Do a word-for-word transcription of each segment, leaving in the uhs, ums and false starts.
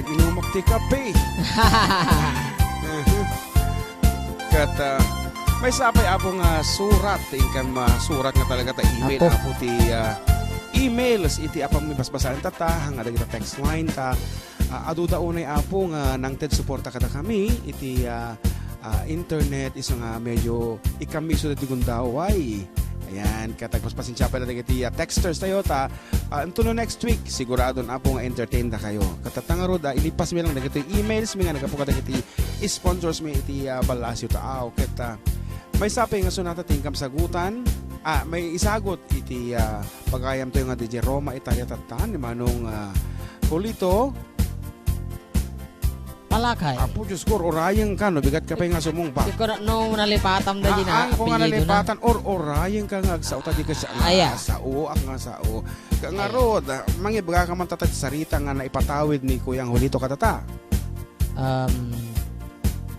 Inumak ti kape. Ket, ah, maysa pay, Apo, nga surat, ti inkam, ah, surat nga talaga ta email, Apo. Apo, ti, ah, emails iti apam mi basbasaen ta, ta, nga dagita text line ta, ah, adu da unay, Apo, nga nangted suporta kadakami iti, ah, ah, internet, isu nga medyo ikamiso dagiti gundaway. Ayan, ket agpaspasiensia pay dagiti, ah, texters tayo ta, ah, unto no next week, siguradon, Apo, nga entertain da kayo. Ket ngarud, ah, ilipas mi lang dagiti emails mi nga naggapu kadagiti sponsors mi iti, ah, ballasyo ta. Ah, ket, ah, maysa pay nga sunata ti inkam sagutan, ah, may isagut iti, ah, pagayam tayo nga diay Roma, Italia tatta, ni Manong, ah, Julito. Palakay. Apo Diyos ko, urayeng ka, no? Bigat ka pay nga sumungbat. Di ko na, no, nalipatam da di na. Ang ko nga apelyido na. Nalipatan, or urayeng ka nga agsao ta di ka siya nga Aya. Sao, ak nga sao. Ka-, Aya. Ngarud, ah, mangibaga ka man ta ti sarita nga naipatawid ni Kuyang Julito kadata. Um,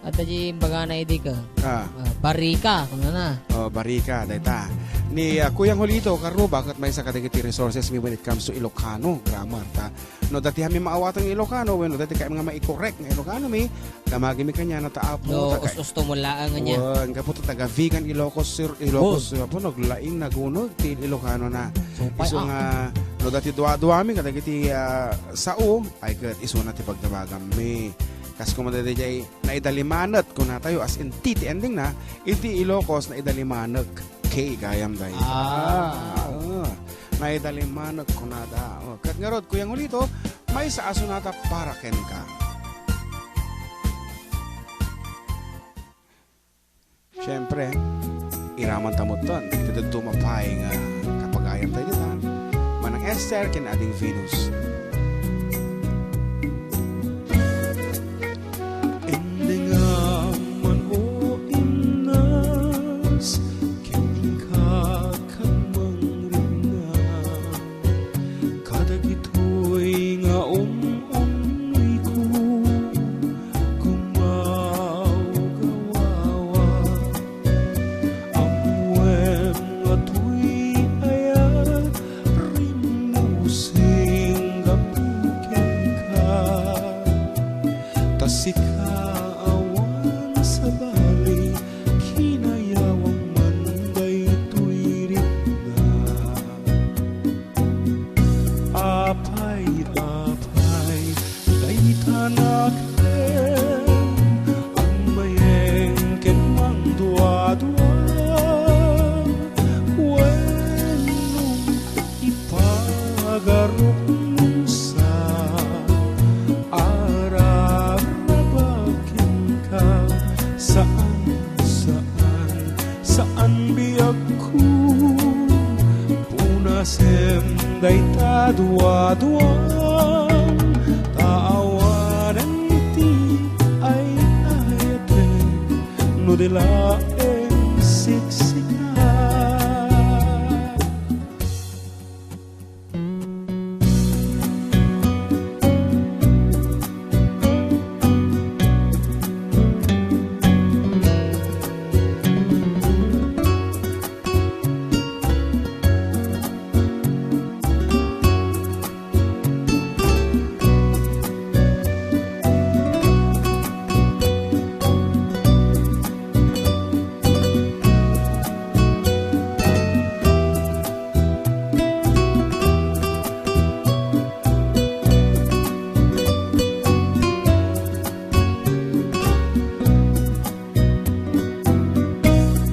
adda di imbagana idi ka. Ah. Ah, barika, kunana. Oh, barika, dayta. Ni, ah, Kuyang Julito, karuba, ket maysa kadagiti resources mi when it comes to Ilocano grammar, ta. No, dati kami maawatan nga Ilocano, wenno dati kami nga mai-correct nga Ilocano mi, damagimi kaniana ta, Apo, No, ta kay us-usto mo laang nga niya. Wen, gapu ta taga Vigan, Ilocos Sur, Ilocos, Apo, naglaing, nagunod ti Ilocano na. Sumpay, Isu ah. Nga, no, dati dua-dua mi, kadagiti, ah, sao, ay ket isuna ti pagdamagam mi. Kas kumanda dayjay, naidalimanek, kunatayo, as in, T ti ending na, iti Ilocos, naidalimanek. K gayam dayta. Ah. Ah, naidalimanek kunada. Oh, ket ngarud, Kuyang Julito, maysa a sunata para kenka. Siempre, iraman ta metten, iti dadduma pay nga kapagayam tayo dita. Manang Esther ken Ading Venus. Endengam man, O Imnas, ken inka ket mangruna. Kadagitoy nga um-umnoyko, gumawgawa. Ammoem nga toy ayat, rimmusing gapu kenka. Ta sika awan sabali, kinayawam man daytoy rikna. Apay, apay, dayta nakem, agmayeng ken mangduadua, wenno ipagarupmo sa ararabak kenka, saan, saan, saan biagko, punasem dayta duaduam, ta awanen ti ay-ayatek, no di laeng siksika.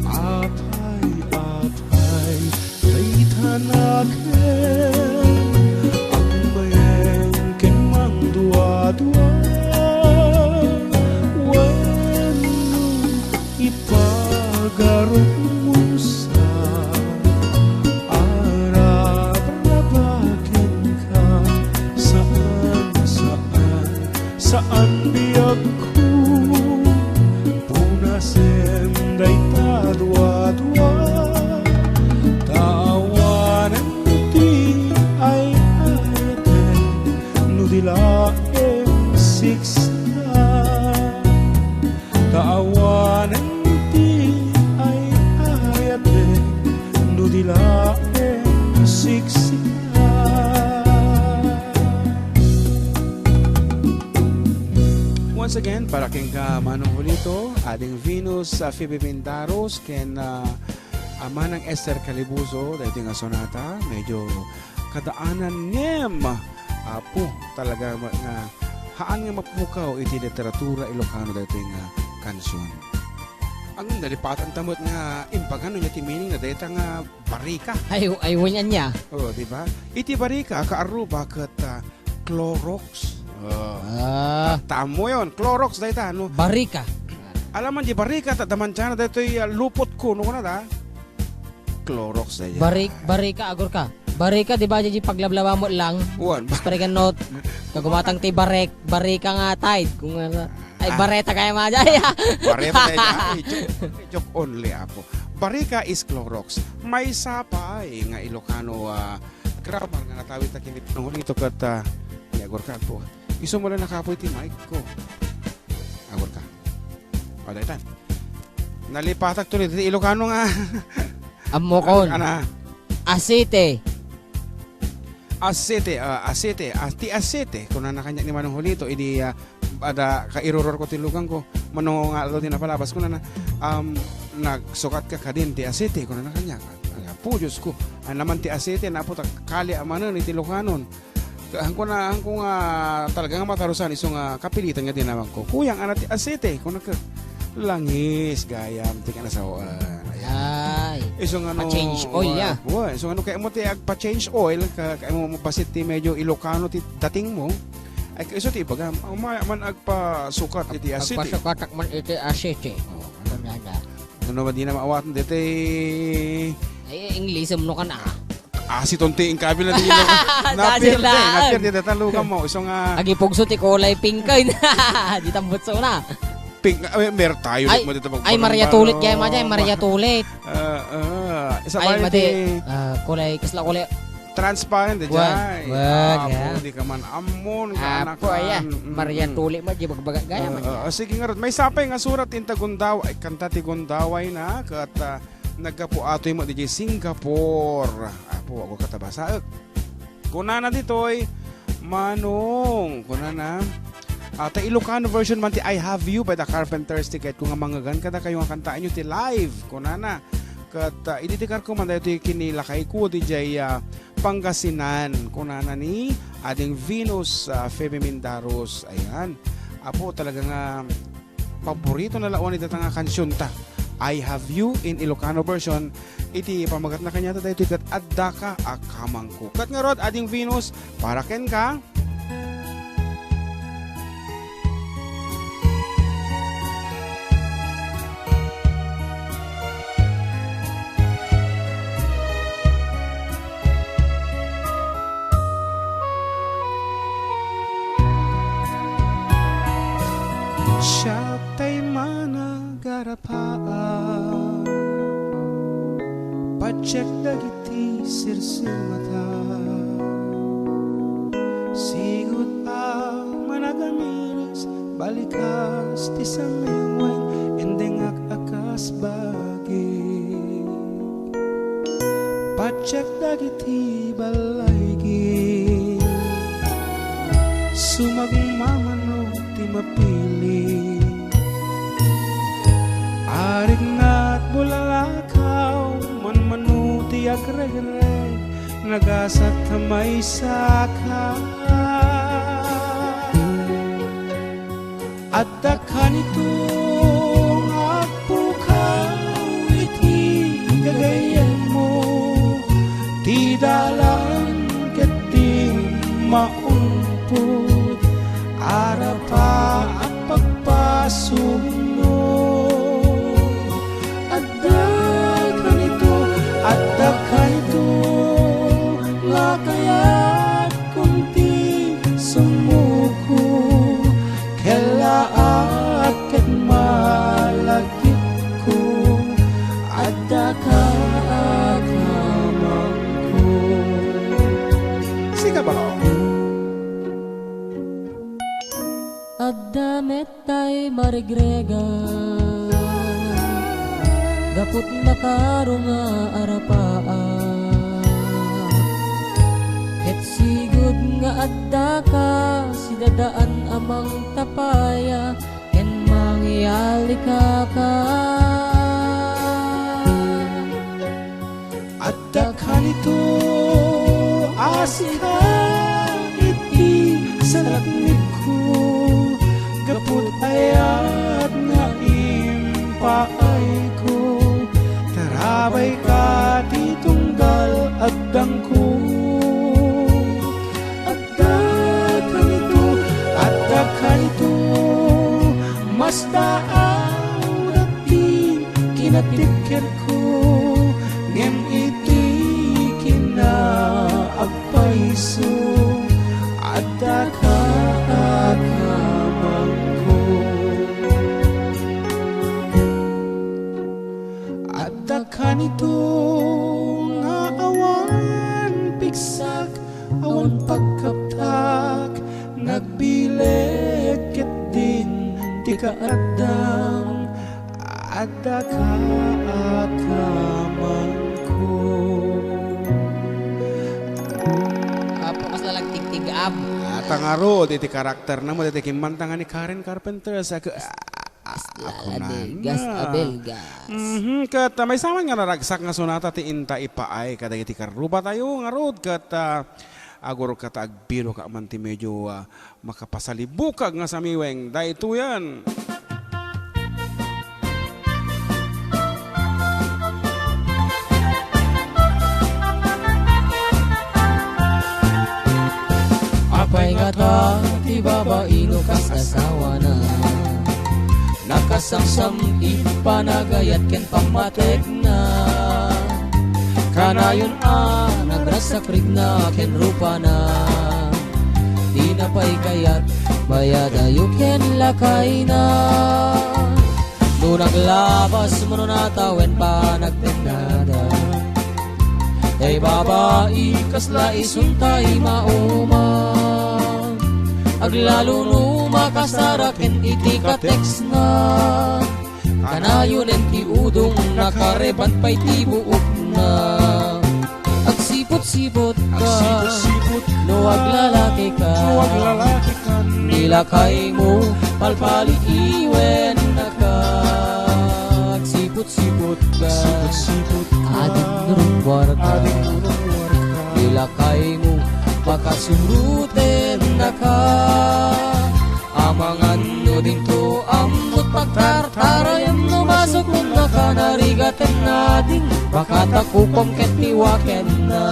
Apay, apay, dayta nakem, agmayeng ken mangduadua, wenno ipagarupmo sa ararabak kenka, saan, saan, saan biagko, punasem dayta duadua, ta awanen ti ay-ayatek, no di laeng siksika. Ta awanen ti ay-ayatek, no di laeng siksika. Once again, para kenka, Manong Julito, Ading Venus, ah, Phoebe Mindaros, ken, ah, ah, Manang Esther Calibuso, daytoy nga sonata, medyo kadaanan ngem, apo, talaga ma-, nga haan nga mapukaw iti literatura Ilocano daytoy nga kansion. Ang nalipatan ta met nga imbagano niya ti meaning na dayta nga barika. Ay, ay, wen ania? Oh, di ba? Iti barika, kaarruba ket, ah, Clorox. Oh. Ah. Ta-, tamo yon, Clorox dayta, no? Barika. Alam man di barika, ta damantiana daytoy, ah, lupot ko, no, kuna da? Clorox dayta. Barik-, barika, agor ka. Barika, di ba, di paglablaba mo lang? Wan. Spray ka not. Kagumatang ti barek, barika nga Tide. Kung ano, ay, ah, bareta kaya, ma, jay. Bareta kaya, ay, joke, joke only, apo. Barika is Clorox. Maysa pay nga Ilocano, ah, grammar nga natawid ta ken ni Panong Julito ket, ah, ni agor ka, apo. Isu mo lang nakapoy ti mic ko. Agor ka. O, dayta. Nalipatak to ni, ti Ilocano nga. Ammokon. Ana. Asete. Asete, ah, asete. Ah, ti asete. Kunana kaniak ni Manong Julito, idi, ah, ada kairuror ko ti lugan ko. Mano nga aldaw ti napalabas. Kunana, um, nagsukat ka kadin ti asete. Kunana kaniak. Ay, apo, Diyos ko. Ay naman ti asete, napo, ta kali a manen iti Ilokanon. Ka-, hangko na, hangko nga talaga nga matarusan isu nga kapilitan nga dinamag ko. Kuyang, ana ti asete, kunana ka, langis, gayam, ti kanasawan. Ayan. Ay. Isu nga no, pa-change oil, wa-, ya. Wa, isu nga no, kaya mo ti agpa-change oil, ka-, kaya mo mapasit ti medyo Ilocano ti dating mo. Ay, isu ti ibagam, umaya man agpasukat iti asete. Agpasukatak man iti asete. Oh, ano? Ano ba di na maawatan diti? Ay, English, no kan, ah. Asiton ti inkabil na di, no? Dati Napirdi, lang. Napirdi, data lugan mo. Isu nga agipugso ti kulay pink, ay. Di tambutso na. Pink, ay, mer tayo, ay, mo dito ay, Maria Tulit, kaya, ma, ay, Maria Tulit. Ah, ah. Isa ay, pa madi, iti, ah, kulay, kasla kulay. Transparent, di jay. Wag, wag, ah, yeah. Di ka man ammon, apo, kaanakan. Aya. Mm-mm. Maria Tulit, ma, di bagbaga, gaya, ah, man, ah, yan. Ah, sige nga, Rod. Maysa pay nga surat, inta Gundaw-, ay, kanta ti Gundaway na, kat, ah, naggapu atoy mo di Singapore. Apo, ako katabasaek. Kunana ditoy, Manong, kunana, ah, ta Ilocano version man ti I Have You by the Carpenters ti ket ko nga mangngegan kadakayo nga kantaenyo ti live, kunana. Ket, ah, idi ti karko man daytoy kinilakay ko di jay, ah, Pangasinan, kunana ni Ading Venus, ah, Febe Mindaros. Ayan. Apo, talaga nga paborito na lawan ita nga kansion ta, I Have You in Ilocano version, iti pamagat na kaniata daytoy ket Addaka a Kamangko. Ket ngarud, Ading Venus, para kenka. Siak tay managarapaak, patiek dagiti sirsirmata. Sigud a managamiris, balikas ti samengwen, indengak a kas bagik. Patiek dagiti ballaigi, sumagmamano ti mapili. Ariknat bulalakaw, manmano ti agregreg, nagasat ta maysaka. Adda kanito nga agpukaw iti gagayyemmo, ti dalan ket ti maumpot, arapa a pagpasumno. Adda kanito, adda kanito nga kayat kon ti sumuko, kellaak ket malagipko, adda ka a kamangko. Sika balo. Adda met tay maregrega, gapu ta karo nga arapaak, ket sigo Nga addaka, sidadaan a mangtapaya ken mangialikaka. Adda kanito a sika iti salaknibko, gapu ta ayat nga impaayko, tarabayka ti tunggal addangko. Adda kanito, adda kanito, masdaawda ti kinatibkerko, ngem iti kinaagpayso, adda ka a kamangko. Adda kanito nga awan pigsak, awan pagkaptak, nagbileg ket din ti kaaddam, adda ka a kamangko. Apo, kasla nagtigtig-ab. At ang arod, iti karakter na mo, iti kimmanta nga ni Karen Carpenter sa ka-, Gas-, Ako la-, na ade-, gas-, na. Abelgas. Mhm, ket, ah, maysa man nga naragsak nga sonata ti inta ipaay kadagiti karrubatayo ngarud ket, ah, agurka ta agbiroka man ti medyo, ah, makapasalibukag nga samiweng. Daytoyen. Apay ngata ti babai no kas asawana? Nakasamsam iti panagayat ken pammategna. Kanayon a nagragsak rigna ken rupana. Dina pay kayat bayadayo ken lakayna. No naglabas, manunata wen panagtennada. Tay babai, kasla isunta imauma. Aglalo no makasara ken iti katextna. Kanayon ti udong, nakareban pay ti buokna. Agsiput-siput ka. Agsiput-siput no ka. Aglalaki ka. No aglalaki ka. Ni lakaymo, palpaliiwen naka. Agsiput-siput ka. Agsiput-siput ka. Ading nurungwar ka. Ading nurungwar ka. Ni lakaymo, pakasuruten naka. Amangan no dinto ammot pagtartarayam no masukon naka narigaten ading baka ta kukom ket ti wakenna.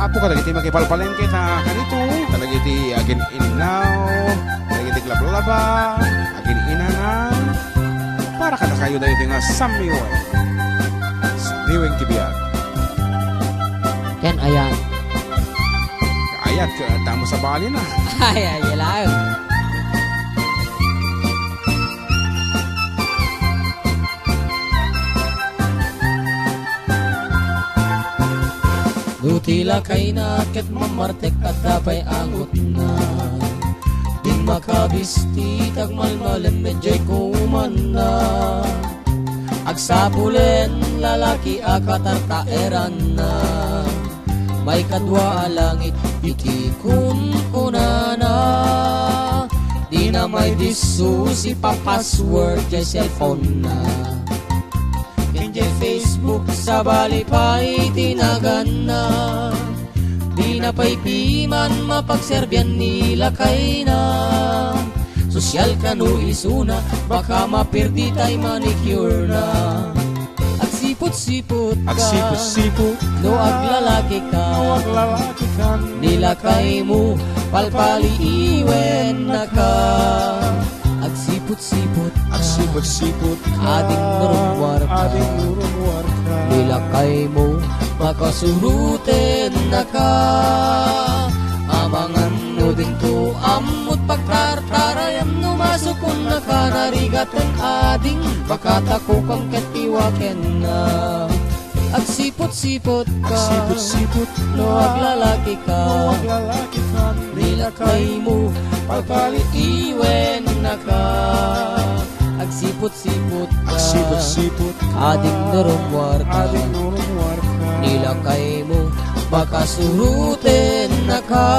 Apo kadagiti makipalpalengke ta kanito, kadagiti agin-innaw, kadagiti glablaba, agin-inana, para kadakayo daytoy nga sammiweng. Sammiweng ti biag. Ken ayan. Ayat ka, tamo sa bali na. Ay, ay, ay, ay. No ti lakayna ket mamartek, adda pay angotna. Di makabisti, tagmalmalem, medjay kumanna. Agsapulen lalaki a katartaeranna. Maikadua a langit iti kunkunana. Dina maidissusi pa-password jay cellphone-na. Ken jay Facebook, sabali pay ti naganna. Dina pay piman mapagserbian ni lakayna. Sosyal kano isuna, baka maperdi tay manicure-na. Agsiput-siput ka. Agsiput-siput ka. No aglalaki ka. No aglalaki ka. Ni lakaymo, palpaliiwen naka. Agsiput-siput ka. Agsiput-siput ka. Ading nurungwar ka. Ading nurungwar ka. Ni lakaymo, pakasuruten naka. Amangan no dinto ammot pagtartarayam no masukon naka narigaten ading baka ta kukom ket ti wakenna. Agsiput-siput ka. Agsiput-siput ka. No aglalaki ka. No aglalaki ka. Ni lakaymo, palpaliiwen naka. Agsiput-siput ka. Agsiput-siput ka. Ading nurungwar ka. Ading nurungwar ka. Ni lakaymo, Pakasurotennaka,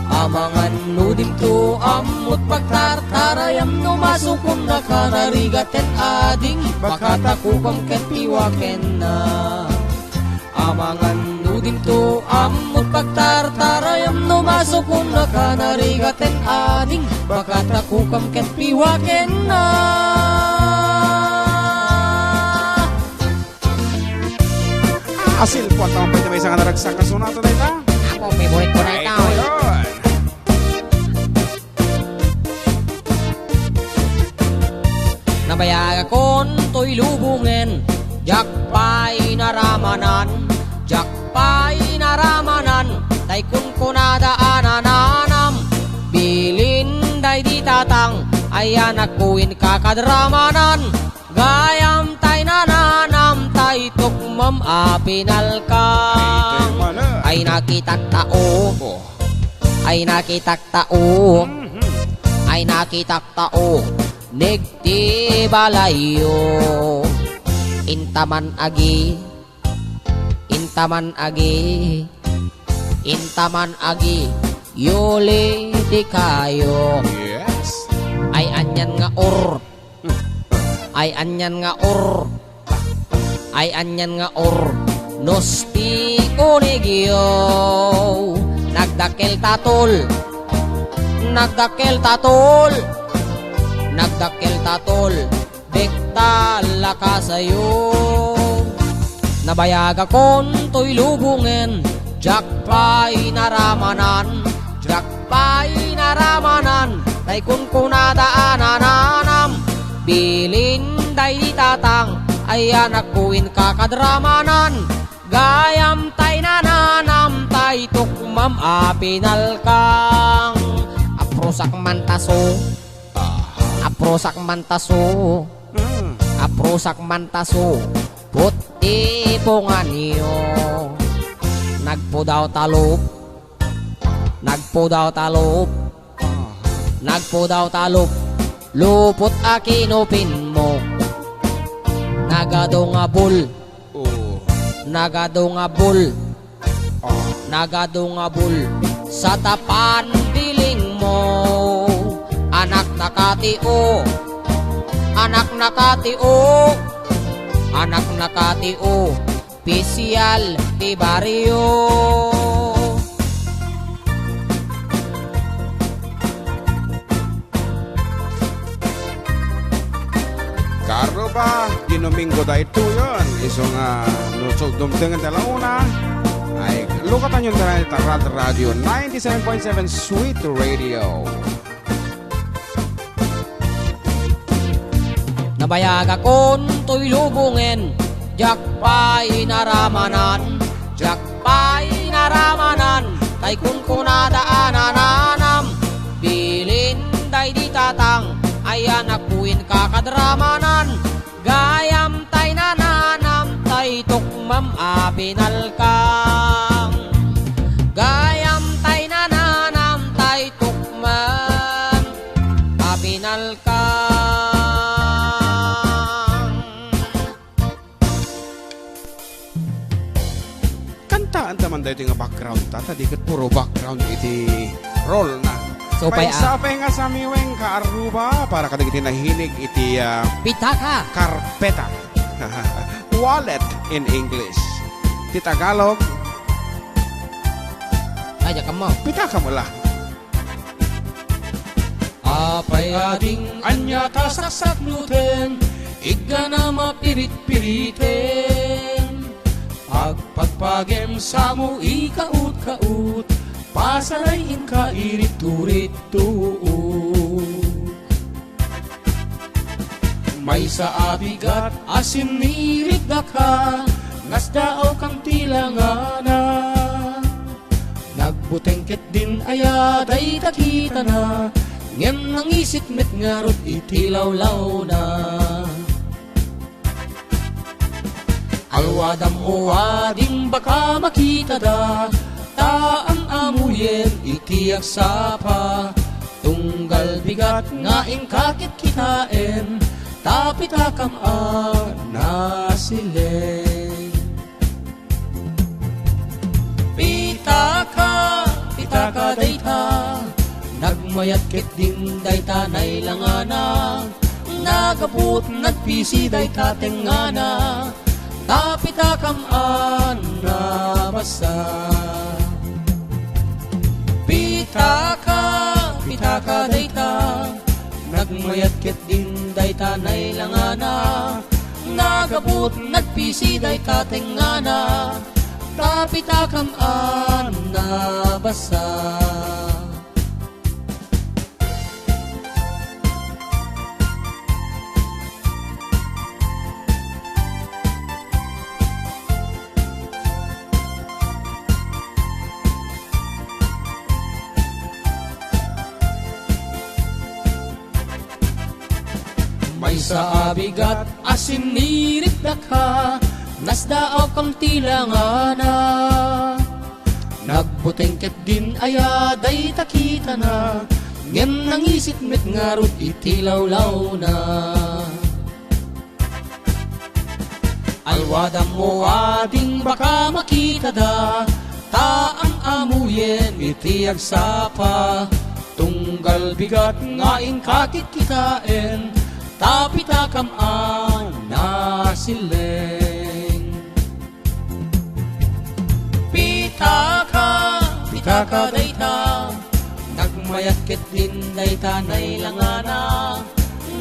amangan no dimto ammot pagtartarayam, no masukonnaka, narigaten ading, baka ta kukam ket piwakenna. Amangan no dimto ammot pagtartarayam, no masukonnaka, narigaten ading, baka ta kukam ket piwakenna. Ah, asilpo at naman pwede may isang naragsak na sonata na ita. Ako, favorite ko na ita. Ay, ayun. Nabayagakon toy lubongen, diak pay naramanan, diak pay naramanan, tay kunkunada a nananam. Bilin daydi tatang, ayanakko inka kad ramanan. Gayam tay nananam, tay tukmam a pinalkang. Ay, tay mala. Ay, nakitak tao. Oh. Ay, nakitak tao. Mhm. Ay, nakitak tao. Nigti balayyo. Intaman agi. Intaman agi. Intaman agi. Yuli ti kayo. Yes. Ay, anian nga or. Ay, anian nga or. Ay, anian nga or. Nusti unigyo. Nagdakkel tatol. Nagdakkel tatol. Nagdakkel tatol. Dikta lakasayo. Nabayagakon toy lubongen. Diak pay naramanan. Diak pay naramanan, tay kunkunada a nananam. Bilin daydi tatang, ayanakko inka kad ramanan. Gayam tay nananam, tay tukmam a pinalkang. Aprusak mantaso. Aha. Aprusak mantaso. Hmm. Aprusak mantaso. Puti punganyo. Nagpudaw talop. Nagpudaw talop. Nagpudaw talop. Lupot a kinupinmo. Nagadu nga bul. Oh. Nagadu nga bul. Ah. Nagadu nga bul. Sa tapan bilingmo. Anak nakatio. Anak nakatio. Anak nakatio. Opisyal ti barrio. Kaarruba, Domingo daytoyen, isu nga no so dumtengen ti ala una, ay, lukatanyon ta ita Rad Radio ninety-seven point seven Sweet Radio. Nabayagakon toy lubongen, diak pay naramanan, diak pay naramanan, tay kunkunada a nananam. Bilin daydi tatang, ayanakko inka kad ramanan. Gayam tay nananam, tay tukmam a pinalkang. Gayam tay nananam, tay tukmam a pinalkang. Kantaanta man daytoy nga background ta, ta di ket puro background iti role na. So, pay, ah, maysa pay nga samiweng kaarruba para kadagiti nahilig iti, ah, pitaka. Karpeta. Wallet in English. Ti Tagalog. Ay, diak ammo. Pitaka mo la. Apay ading ania ta saksaknoten, igana mapiritpiriten. Agpagpagem samo ikaut-kaut, pasaray inka iritturittuot. Maysa a bigat a sinniritdaka, nasdaaw kan ti langana. Nagbuteng ket din aya dayta kitana, ngem nangisit met ngarud iti lawlawna. Alwadam o ading baka makitada, ta am-amoyen iti agsapa. Tunggal bigat nga inka ket kitaen, ta pitakam a nasilen. Pitaka, pitaka dayta, nagmayat ketdin dayta nailangana, nagabut nagpisi dayta tengngana, ta pitakam a nabasa. Pitaka, pitaka dayta, nagmayat ketdin dayta nailangana, nagabut nagpisi dayta tengngana, ta pitakam a nabasa. Maysa a bigat a sinniritdaka, nasdaawkam ti langana. Nagbuteng ketdin aya dayta kitana, ngem nangisit met ngarud iti lawlawna. Alwadammo a ding baka makitada, ta am-amoyen iti agsapa. Tunggal bigat nga inka kitkitaen, ta pitakam a nasilleng. Pitaka, pitaka dayta, nagmayat ketdin dayta nailangana,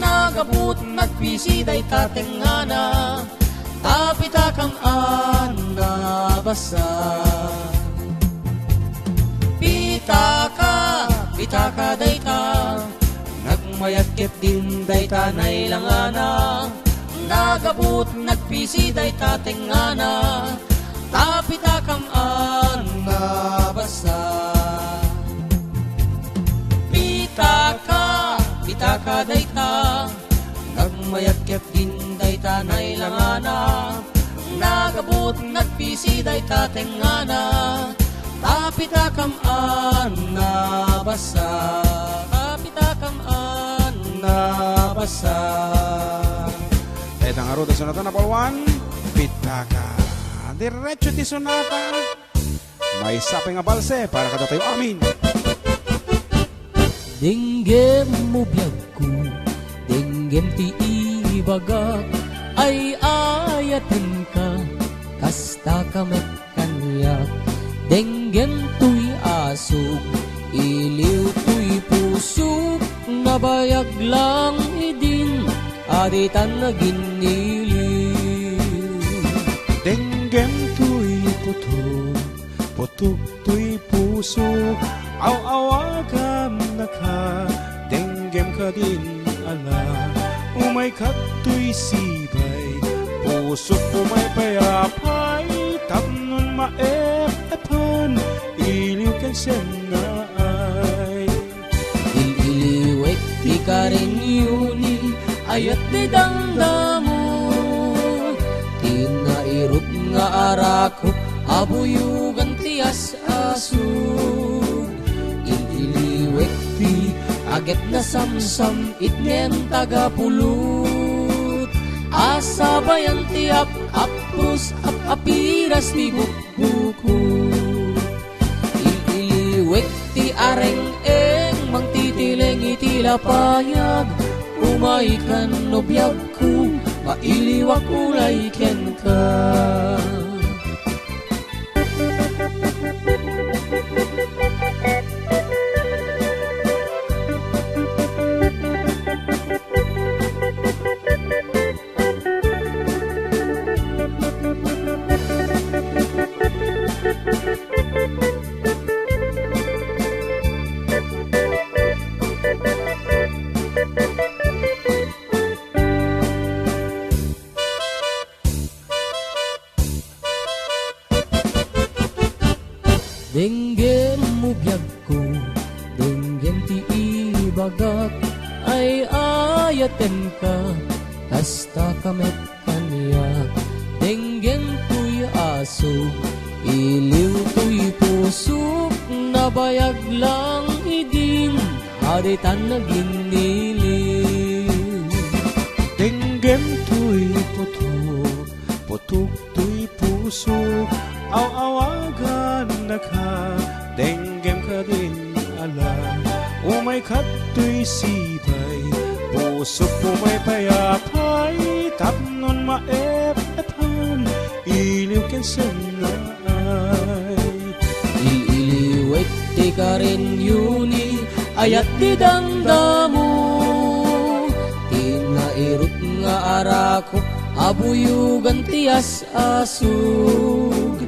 nagabut nagpisi dayta tengngana, ta pitakam a nabasa. Pitaka, pitaka dayta, nagmayat ketdin dayta nailangana, nagabut nagpisi dayta tengngana, ta pitakam a nabasa. Pitaka, pitaka dayta, nagmayat ketdin dayta nailangana, nagabut nagpisi dayta tengngana, ta pitakam a nabasa. Ta pitakam a nabasa. Dayta ngarud a sonata number one, Pitaka. Diretso ti sonata. Maysa pay nga balse para kadatayo amin. Denggem mo biagko, denggem ti ibagak, ay-ayatenka, kasta ka met kaniak. Denggem toy asuk, iliw toy pusok, nabayag lang idin, a ditan naginiliw. Denggem toy putok, putok toy pusok, aw-awagamnaka, denggem kadin ala, umayka toy sipay, pusok umay pay apay, tapnon maep-epan, iliw ken sennaay. Il-iliwek ti karenyoni, ayat ti damdamo, ti nairut nga arakop a buyogan ti as-asug. Il-iliwek ti aget nasamsam-it ngem tagapulot, a sabayan ti ap-appos, ap-apiras ti bukbukot. Il-iliwek ti areng-eng, mangtitileng iti lapayag, umaykan no biagko, mailiwak ulay kenka. Denggem mo biagko, denggem ti ibagak, ay-ayatenka, kasta ka met kaniak. Denggem toy asuk, iliw toy pusok, nabayag lang idin, a ditan naginiliw. Denggem toy putok, putok toy pusok, Aw-awagannaka, denggem kadin ala, umay kadtoy sipay, pusok umay payapay, tapnon maep-epan, iliw ken sennaay. Il-iliwek ti karenyoni, ayat ti damdamo, ti nairut nga arakop a buyogan ti as- asug.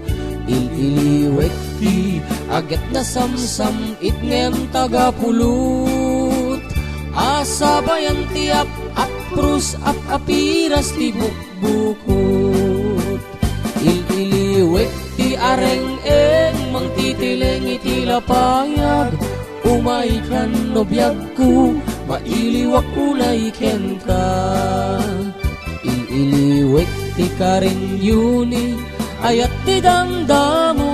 Il-iliwek ti aget nasamsam-it ngem tagapulot. Asabayan ti ap-, aprus, ap-, apiras ti bukbukot. Il-iliwek ti areng-eng mangtitileng iti lapayag. Umay kan no biagko, mailiwak unay kenka. Il-iliwek ti karenyoni, ayat ti damdamo.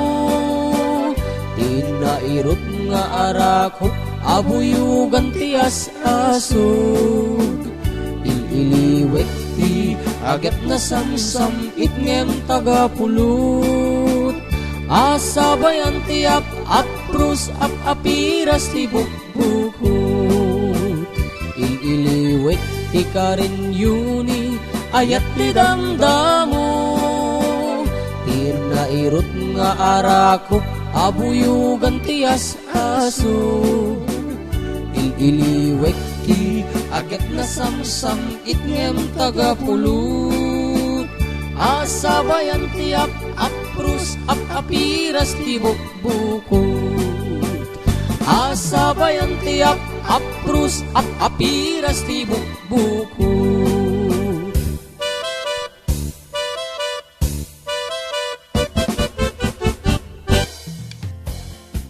Ti nairut nga arakop a buyogan ti as-asug. Il-iliwek ti aget nasamsam-it ngem tagapulot. Asabayan ti ap-, aprus, ap-, apiras ti buk- bukot. Il-iliwek ti karenyoni, ayat ti damdamo. Ti nairut nga arakop a buyogan ti as-asug. Il-iliwek ti aget nasamsam-it ngem tagapulot. Asabayan ti ap-, aprus, ap-, apiras ti buk- bukot. Asabayan ti ap-, aprus, ap-, apiras ti bukbukot.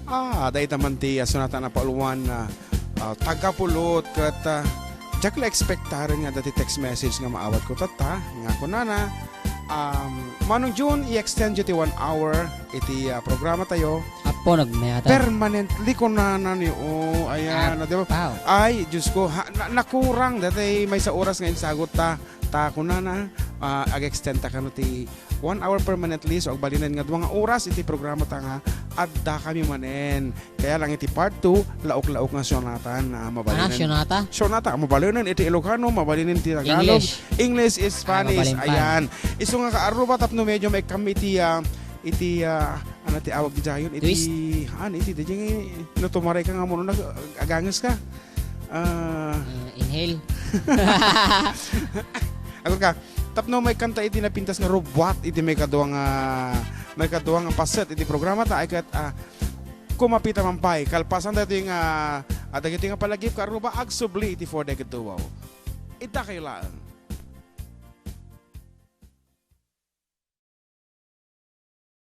Ah, dayta man ti, ah, sonata a napauluan, ah, ah, tagapulot ket, ah, diak la ekspektaren nga adda ti text message nga maawatko tatta, nga kunana, um, Manong Jun, i-extend yo ti one hour iti, ah, programa tayo. Apo, nagmayatan. Permanently, kunana ni, oh, ayan, Ah, di ba? Wow. Ay, Diyos ko, ha, na-, nakurang, dati maysa oras nga insagot ta, ta, kunana, ah, ag-extend ta kano ti one hour permanently, so agbalinen nga dua nga oras iti programa ta nga adda kami manen. Kaya lang iti part two, laok-laok nga sonata, ah, mabalinen. Ah, sonata? Sonata, mabalinen iti Ilocano, mabalinen iti Tagalog. English. English, Spanish, Ah, mabalin pa. Ayan. Isu nga kaarruba tapno medyo maikam iti, ah, iti, ah, ano ti awag ti dayon? Iti, Twist. Ano iti, di, di, no tumaray ka nga muna, nag-, aganges ka. Ah. Ah, inhale. Ako ka, tapno maikanta iti napintas nga rubuat, iti maikadua nga, maikadua nga paset iti programa ta, ay ket, ah, kumapita man pay, kalpasan daytoy nga, ah, dagitoy nga palagip, kaarruba, agsubli iti For the Good Duo. Ita kayo laeng.